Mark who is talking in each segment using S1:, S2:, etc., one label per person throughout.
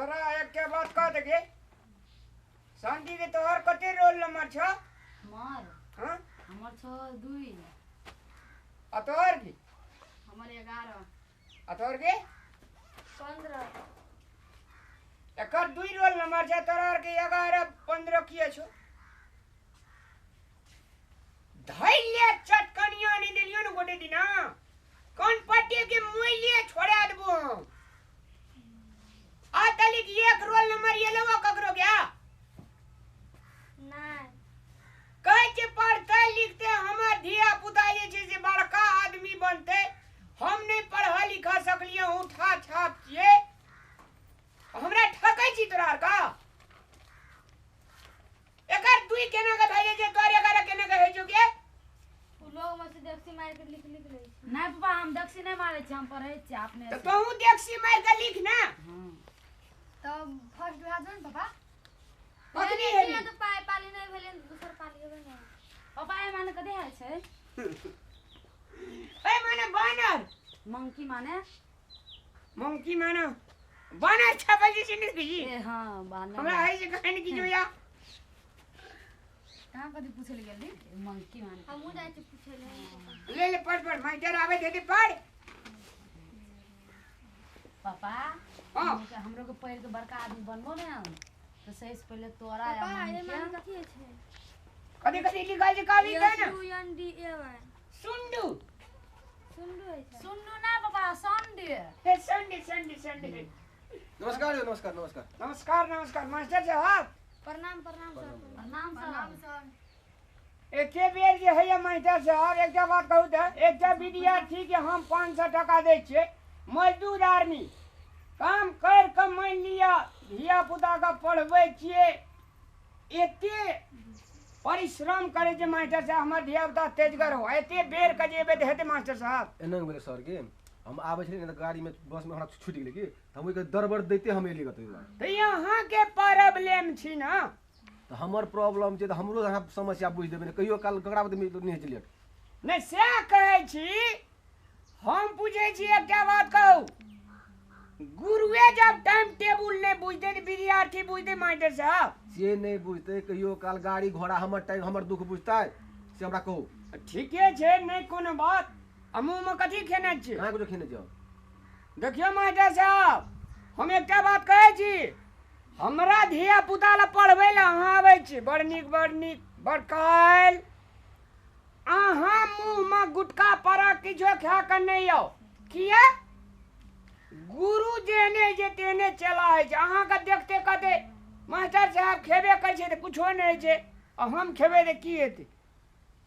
S1: तोरा एकटा बात कह दे शांति के तोहर कते रोल नंबर छ?
S2: हमर
S1: हां
S2: हमर छ 2।
S1: आ तोहर की?
S2: हमर 11।
S1: आ तोहर के?
S3: 15।
S1: एकर 2 रोल नंबर छ, तोहर के 11 15 किए छो? धैले चटकनिया नहीं देलियो न गोटे दिना कौन पट्टी के मोइले छोड़ा देबो हम। आ तलिक एक रोल नंबर ये लेबो ककरो क्या?
S3: नहीं।
S1: कहै छै पढ़ते लिखते हमर धिया पुता जे छै से बड़का आदमी बनते, हम नहीं पढ़ा लिखा सकलियै, उठा छाप छियै, हमरा ठकै छी तोरा आर का? एकर 2 केना के भए जाइ छै, तोहर 11 केना के होइ छौ के?
S3: उ लोग में से देखसी मार के लिख लिख लै छै।
S2: नहीं पापा हम देखसी नहीं मारै छी, हम पढ़ै छी अपने
S1: त तोहू देखसी मार के लिख ना।
S2: हां
S3: तब फर्स्ट भए जाउ ने पापा।
S1: कखनी हेबी?
S3: तऽ पाइ पाली नहि भेलै, दोसर पाली हेबै ने।
S2: पापा ए माने कथी होइ छै?
S1: ए माने बानर।
S2: मंकी माने?
S1: मंकी माने बानर छापल जे छै ने की?
S2: ए हां बानर।
S1: हमरा हइ छै कहन की जोया
S4: कहाँ कथी पूछे ले गेली?
S2: मंकी माने
S3: हमहूँ जाइ छी पूछे ले।
S1: ले ले पढ़ पढ़ मास्टर आबै दे पढ़।
S2: पापा
S1: हां
S2: हमरो के पढ़ के बड़का आदमी बनबो ने तो सही से पहले तोरा या
S3: पापा ए माने कथी होइ छै?
S1: कथी कथी लिखल छै कहबी त ने?
S3: U N D A Y.
S1: सुंडू।
S3: सुंडू होइ छै।
S2: सुंडू ना पापा संडे।
S1: हे संडे संडे संडे।
S5: नमस्कार यो, नमस्कार नमस्कार
S1: नमस्कार नमस्कार मास्टर साहब।
S3: प्रणाम प्रणाम सर।
S2: प्रणाम सर।
S1: एके बेर जे हैया मास्टर साहब एकटा बात कहू त एकटा विद्यार्थी के हम 500 टका दै छियै, मजदूर आदमी काम कर के मान लिया धिया पुता के पढ़बै छियै, एते परिश्रम करे छै मास्टर साहब, हमर धिया पुता तेजगर हो, एते बेर के जेबै तऽ हेतै मास्टर साहब?
S5: एना भेलै सर के हम आबै छलियै ने तऽ गाड़ी में बस में हमरा छूटि गेलै की तऽ हम ओहिके दरबर दैते हम एलियै कतौ।
S1: तऽ अहाँ के प्रॉब्लम छी ना?
S5: तऽ हमर प्रॉब्लम छै तऽ हमरो अहाँ समस्या बुझि देबै ने, कहियो काल ककरा नहि होइ छै लेट।
S1: नहि सएह कहै छी हम, पूछै छी एकटा बात कहू, गुरुए जब टाइम टेबुल नहीं बुझते तऽ विद्यार्थी बुझते मास्टर साहब?
S5: से नहीं बुझते, कहियो काल गाड़ी घोड़ा हमर टाइम हमर दुख बुझतै से हमरा कहू।
S1: ठीके छै नहीं कोनो बात। आ मुँहमे कथी खेने छी?
S5: कहाँ कुछो खेने छी।
S1: देखियौ मास्टर साहब हम एकटा बात कहै छी, हमरा धिया पुता लए पढ़बै लए अहाँ आबै छी, बड़ नीक बड़ नीक बड़ काल्हि अहाँ मुँहमे गुटखा पड़ा किछो खा कऽ नहि आउ, किया? गुरु जेहने छै तेहने चेला होइ छै। अहाँके देखते कहते मास्टर साहब खेबे करै छै तऽ कुछो नहि होइ छै, आ हम खेबै तऽ की हेतै?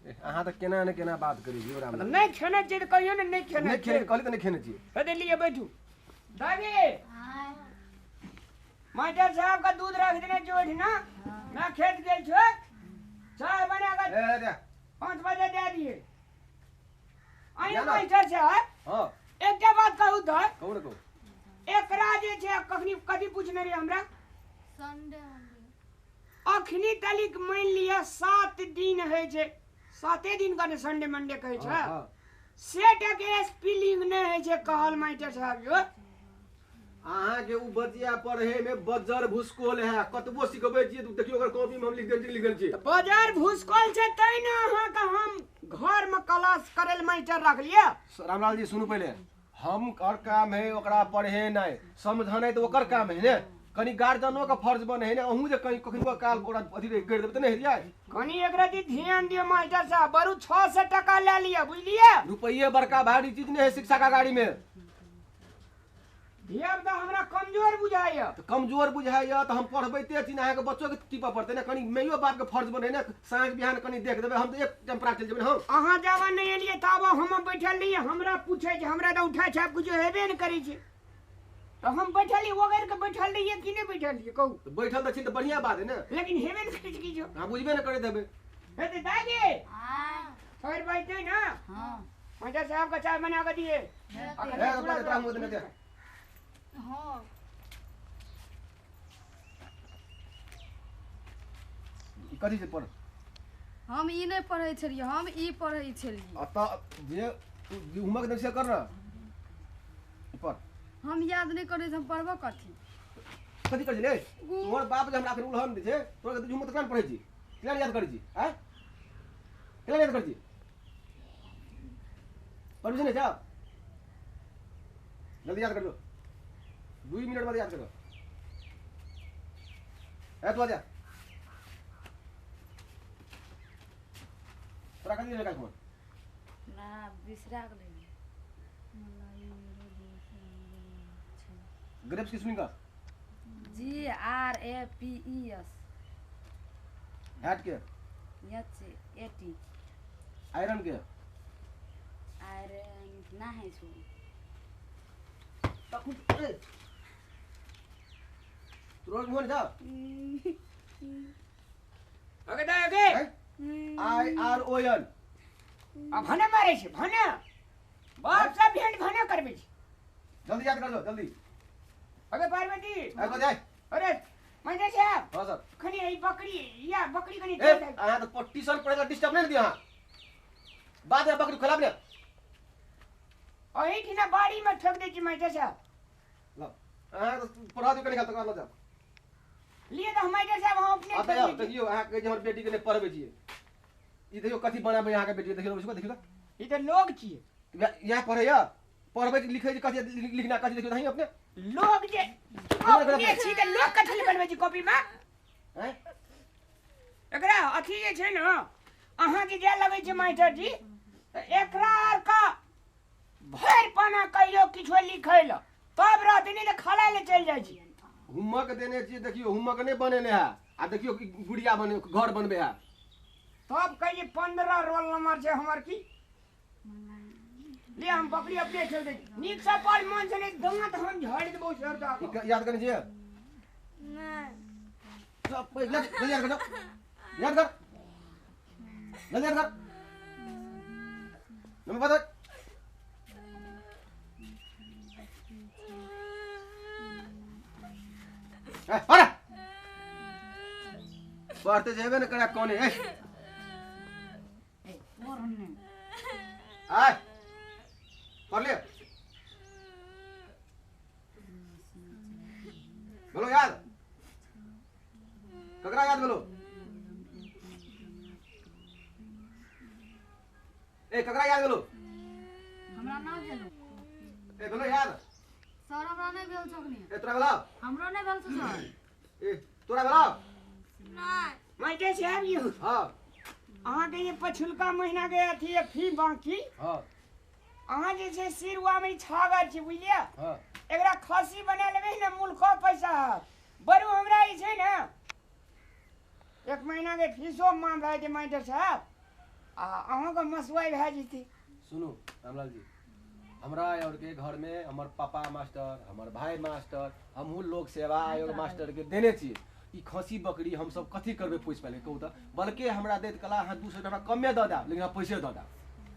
S5: अहाँ तऽ केना ने केना बात करै छियै राम।
S1: नहि खेने छियै तऽ कहियौ ने नहि खेने
S5: नहि खेने, कहली तऽ नहि खेने छियै।
S1: हेतै लिअ बैठू। दादी मास्टर साहब का दूध रख देने छियै ओहिठिना, मैं खेत गेल छियै, चाय बना कऽ 5 बजे दे दिए। आइ मास्टर साहब
S5: हां
S1: एकटा बात कहू तऽ?
S5: कहू ने कहू।
S1: एकरा जे छै कखनी कथी पूछने रहियै हमरा?
S3: Sunday Monday.
S1: अखनी तलिक मान लिअ 7 दिन होइ छै, 7 दिन के संडे मंडे कहै छै, से टके स्पेलिंग नहि होइ छै कहल मास्टर साहब यो।
S5: अहाँ के उ बचिया पढ़े में बजर भुसकोल है, कतबो सिखबै छियै देखियौ ओकर कॉपी में हम लिख देल छियै।
S1: बजर भुसकोल छै तै ने अहाँ के हम घर में क्लास करै ले मास्टर रखलियै।
S5: रामलाल जी सुनू पहिले, हम और काम है ओकरा पढ़े नहीं समझाना तऽ ओकर काम है ने, कनी गार्जियनो के फर्ज बने है ने, अहूँ जे कहीं कखनो काल ओकरा अथी करि देबै तऽ नहि हेतै।
S1: कनी एकरा दी ध्यान दियौ मास्टर साहब, बरू 600 टका लए लिअ बुझलियै।
S5: रुपये बड़का भारी चीज नहीं है शिक्षा का गाड़ी में।
S1: धिया पुता हमरा कमजोर बुझाइया।
S5: तऽ कमजोर बुझाइया तऽ हम पढ़बैते छी ने, अहाँके बच्चो के टीपऽ पड़तै ने, कनी माइयो बाप के फर्ज बने ने, साँझ बिहान कनी देख देबै, हम तऽ एक टाइम प्राप्त चलि जेबै। हम
S1: अहाँ जाबे नहि एलियै ताबे हम बैठल रहियै, हमरा पूछै छै, हमरा तऽ उठा छाप कुछो हेबे नहि करै छै, तऽ हम बैठल ओगरि के बैठल रहियै कि नहि बैठल रहियै कहू?
S5: बैठल तऽ छी तऽ बढ़िआँ बात है ने,
S1: लेकिन हेबे नहि करै छै किछो।
S5: अहाँ बुझबे नहि करैत हेबै।
S1: हेतै दादी छोड़ि बैठतै ने?
S2: हां
S1: मास्टर साहब के चाय बना कऽ दियै।
S4: हां
S5: कथी छै पढ़?
S4: हम ई नहि पढ़ै छलियै, हम ई पढ़ै छलियै।
S5: आ तऽ जे होमवर्क दै छै कर ना, पढ़।
S4: हम याद नहीं करै, हम पढ़बो कथी?
S5: कथि करै छी तोहर बाप जे हमरा अखन उलहन दै छै तोरा के झुमत केना पढ़ै छी केना याद करै छी आँय केना याद करै छी पढ़बै छी नै जा जल्दी याद कर लो 2 मिनट बाद याद करो ए तू आ जा तोरा कथि देबै काल्हि
S2: ना बिसरा गेलै
S5: ग्रेप्स की स्विंग का
S2: G R A P E S
S5: hat के
S2: H A T
S5: iron के
S2: आयरन ना है सो
S5: तोरा मोन जा
S1: ओके दा okay
S5: I R O N
S1: आ भने मारै छै भने बाप सब भेंट भने करबै छै
S5: जल्दी याद कर लो जल्दी
S1: अगे पार्वती
S5: ए तो जाय
S1: अरे मास्टर साहब
S5: हां सर
S1: खनी ई बकरी या बकरी कनी
S5: ए अहाँ तो ट्यूशन पढ़े ला डिस्टर्ब नहीं दिया अहाँ बाद में बकरी खोलाब ने
S1: ओही ठिना बाड़ी में ठोक दै छी मास्टर साहब
S5: लो अहाँ तो पढ़ा दियो कनी खाल तक लो जा
S1: लिए तो मास्टर साहब हम अपने
S5: अब देखियो देखियो अहाँ के जे हमर बेटी के ने पढ़बै छियै ई देखियो कथि बनाबै अहाँ के बेटी देखियो उसको देखियो
S1: ई तो लोग छियै
S5: यहाँ पढ़ैया पढ़बै लिखै छी कथि लिखना कथि देखियो नहीं अपने
S1: लोग जे अपने छी त लोग कथि बनबै छी कॉपी में
S5: हैं
S1: एकरा अथी जे छै न अहाँ जे जाय लगै छै मास्टर जी त एकरा आर का भरि पाना कहियो किछो लिखै ल तब रहतै नहीं त खलाय ले चलि जाइ छी
S5: होमवर्क देने छियै देखियो होमवर्क नहीं बनेने है आ देखियो गुड़िया बने घर बनबे है
S1: तब कहिए 15 रोल नंबर छै हमर की ले हम बकरी अपने छोड़ दे नीक से पढ़ मन से नहीं दांत हम झाड़ देबो सर दा
S5: याद करने छियै
S3: नहीं
S5: सब जल्दी याद कर याद कर जल्दी याद कर नंबर बता ए पढ़ पढ़ते जेबे न करा कोने ए
S2: पढ़ने
S5: आय पढ़ ले बोलो याद ककरा याद बोलो ए ककरा याद बोलो
S2: हमरा ना भेलो
S5: ए बोलो याद
S4: सर हमरा नहीं भेल छखनी
S5: ए तोरा बोला
S2: हमरो नहीं भेल छौ सर
S5: ए तोरा बोला
S3: नहीं
S1: मास्टर साहब यौ
S5: हां
S1: अहाँ के ये पछुलका महीना के अथी फी बाकी
S5: हां
S1: अहाँ जे छै सिरुआ में छागर छी बुझलियै
S5: हां
S1: एकरा खसी बना लेबै ने मुल्को पैसा बरू हमरा ई छै ने एक महीना के फीसो माफ भए जेतै मास्टर साहब आ अहाँके मसुआइ भए जेतै।
S5: सुनू रामलाल जी, हमरा और के घर में हमर पापा मास्टर, हमर भाई मास्टर, हमहूँ लोक सेवा आयोग मास्टर के देने छियै। ई खसी बकरी हम सब कथी करबै पोसि पालि कहू तऽ, बल्कि हमरा दैत कला अहाँ 200 रुपया कमे दऽ देब, लेकिन अहाँ पैसे दऽ देब।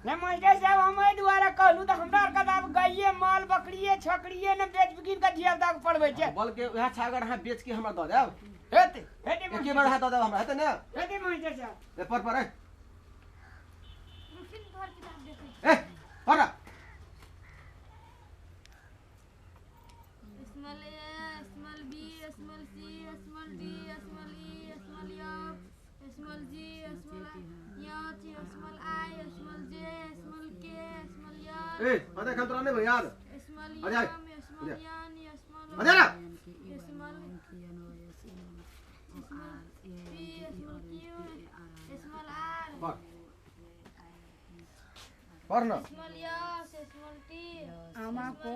S1: नहीं मास्टर साहब, हम एहि दुआरे कहलहुँ तऽ हमरा आरके तऽ आब गाइए माल बकरिए छकरिए ने बेच बिकिन कऽ धिया पुताके पढ़बै छै।
S5: बल्कि वएह छागर अहाँ बेच के हमरा दऽ देब।
S1: हेतै हेतै
S5: एके बेर अहाँ दऽ देब हमरा, हेतै ने?
S1: हेतै मास्टर साहब।
S5: ए पढ़ पढ़,
S3: रुकिन तोहर किताब देखै।
S5: ए पढ़।
S3: Small A, small B, small C, small D, small E, small F, small G, small H, small I, small J, small K, small L.
S5: ए पता खन तोरा नहीं भाई याद।
S3: स्मॉल
S5: अरे
S3: M, small N, small
S5: अरे ना।
S3: Small small P, small Q, small R,
S5: पढ़ पढ़ ना।
S3: स्मॉल एस, स्मॉल टी,
S4: आमा को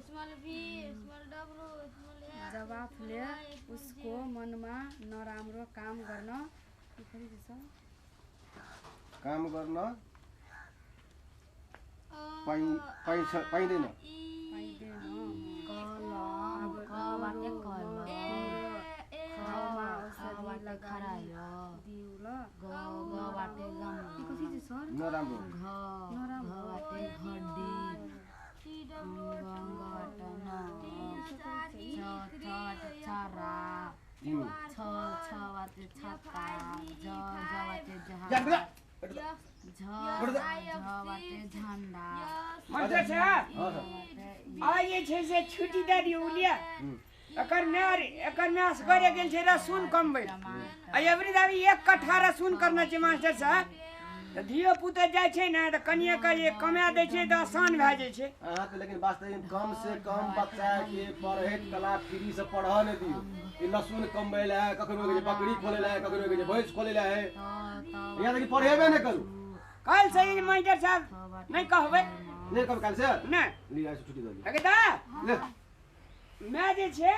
S3: small V, small W, small X,
S4: जवाफले उसको मनमा नराम्रो काम गर्न
S5: काम गर्न पाइँदैन।
S2: कलम क बाटे कलम, ख बाटे खरायो, ग ग बाटे गमला,
S5: नराम्रो
S2: घ घ बाटे घडी, ङ ङ बाटे न, च च बाटे चरा, छ छ बाटे छाता, ज ज बाटे जहाज, झ झ बाटे झंडा।
S1: मास्टर साहब, आइ जे छै से छुट्टी दऽ दियौ, बुझलियै? एकर माय एकर माय असगरे गेल छै रसून कमबै आ एबरी दाबी 1 कट्ठा रसून करना छै मास्टर साहब। तऽ धियो पुता जाइ छै ने तऽ कनिए के जे कमा दै छै तऽ आसान भए जाइ छै।
S5: अहाँ तऽ लेकिन वास्तविक कम से कम बच्चा के पढ़े कला फ्री से पढ़ऽ नहि दियौ। ई लहसुन कमबै लए है, कखनो के बकरी खोले लए है, कखनो के भैंस खोले लए है, यहाँ तक पढ़ेबे नहि करू।
S1: काल्हि से ई मास्टर साहब नहि कहबै।
S5: नहि कहबै काल्हि से?
S1: नहि।
S5: ली आइ से छुट्टी दऽ दियौ।
S1: अगे दा
S5: ले
S1: मैं जे छै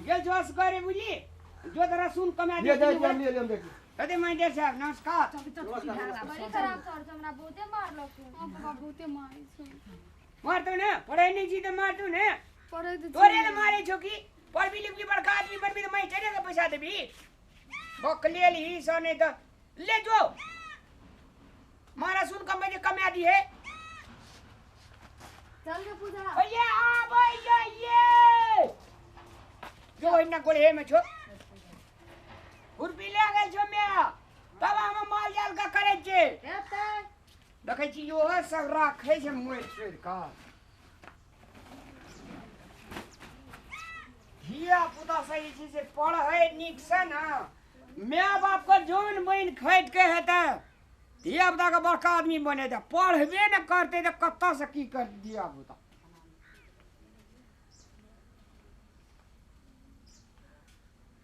S1: गेल छौ असगरे बुझली जो तऽ रसून कमा
S5: ले
S1: दै
S5: जा ले ले हम देख।
S1: अरे मास्टर साहब नमस्कार।
S3: बड़ी खराब सर छै, हमरा बहुते मारलक।
S4: हाँ पापा बहुते मारै छै।
S1: मारतौ ने, पढ़ै नहि छी तऽ मारतौ ने।
S4: पढ़ै तऽ
S1: तोरे ने मारै छौ की? पढ़बी लिखबी बड़का आदमी बनबी तऽ मास्टरे के पैसा देबी। बकलेल ही सब नहि तऽ ले जो मारा सुन कमे जे कमा दी है।
S4: चल गे पूजा।
S1: भैया आबै ये जो ओहिना गोलहे में छो खुरपी ले गेल छो म्या तब हम माल जाल का करै छियै। देखै छी इहो सब राखै छै मोड़ि तोड़ि कऽ। धिया पुता से जे छै से पढ़ै नीक से ने my बाप के जोन बनि खटि के हेतै धिया पुता के बड़का आदमी बनेतै। पढ़बे ने करतै तऽ कतऽ से की करतै धिया पुता।